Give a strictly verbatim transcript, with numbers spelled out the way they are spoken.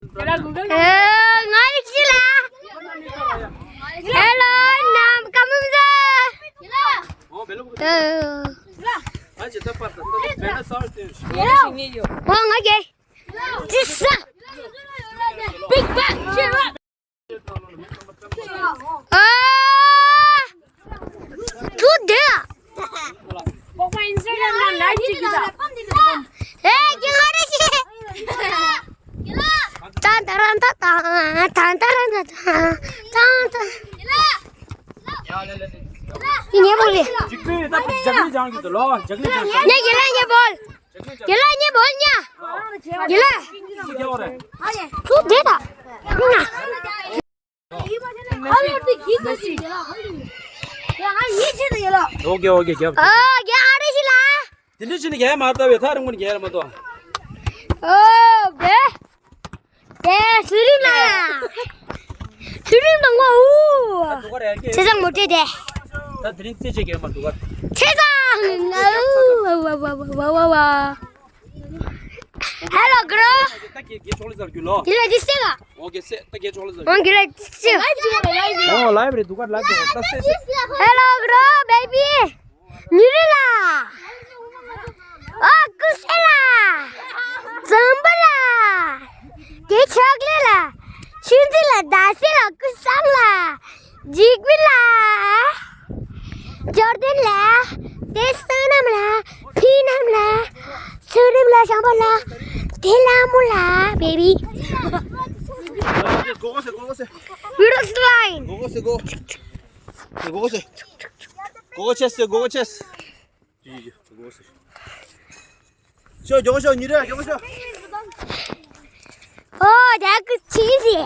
ང་ལ་ཅི་ལ། ཧེ་ལོ། ནམ་ག་མུམ་ཛ། ཨ། ཨོ་ང་གེ། ཅི་ས། Big bang shit up. ཨ། ཅུ་དེ། ཨེ་ཀྱི་ཧ་རེ་ཤི། ཏན་ཏན་ཏན་ཏན་ཏན་ཏན་ཏན་ཏན་ཏན། ཉེ་པོ་ལེ། ཇག་ལི་ཇང་གི་དུ་ལོ། ཇག་ལི་ཇང་། ཉེ་གི་ལ་ཉེ་པོ། གི་ལ་ཉེ་པོ་ཉ། གི་ལ། ཅུ་དེ་ད། ང་། ཨོ་ཀེ་ཨོ་ཀེ་རྒྱབ། ཨ་རྒྱ་ཨ་རེ་ཤི་ལ། དེ་འདྲ་བྱས་ནས་རྒྱ་ཡ་མ་ལྟ་བས་ཐག་རིང་པོ་ནས་རྒྱ་ཡ་མ་གཏོགས། ཨོ་བེ། དེ་སུ་རིང་ན། སུ་རིང་དང་ངོ་འུ། ད་འདུག་ག་རེད་ཀྱི། ཚེ་བཟང་མོ་ཏྲེ་དེ། ད་དེ་རིང་རྩེད་ཆས་རྒྱག་མ་འདུག་ག། ཚེ་བཟང་། ཝ་ཝ་ཝ་ཝ། Hello girl. ད་གེ་གེ་ཆོག་ལེ་ཟེར་རྒྱུ་ལོ། དེ་ལ་དེ་སེ་ག། ཨོ་ཀེ་སེ་ད་གེ་ཆོག་ལེ་ཟེར། ཨོ་དེ་ལ་དེ་སེ། ཨོ་ལའིབ་རེད་འདུག་ག་ལའིབ་རེད་ད་སེ་སེ། Hello girl baby. ཉི་རི་ལ། ཨ་ཀུ་སེ་ལ། ཛམ་བུ་ལ། དེ་ཆོག་ལེ་ལ། ཆུ་འཛིན་ལ་ཟླ་ཟེར་ལ་ཀུ་སང་ལ། འཇིགས་མེད་ལ། འབྱོར་ལྡན་ལ། དེ་བསོད་ནམས་ལ། ཕི་ནམ་ལ། ཚུལ་ཁྲིམས་ལ་ཞང་པོ་ལ། དེ་ལ་མོ་ལ་བེ་བི། Go, go, go, go. Beautiful line. Go, go, go. Go, go, go. Go, go, chess, go, go, chess. ཤོག་མགྱོགས་ཤོག་ཉི་རེ་མགྱོགས་ཤོག་ཨོ་ད་ཀུ་ཆི་ཟེ།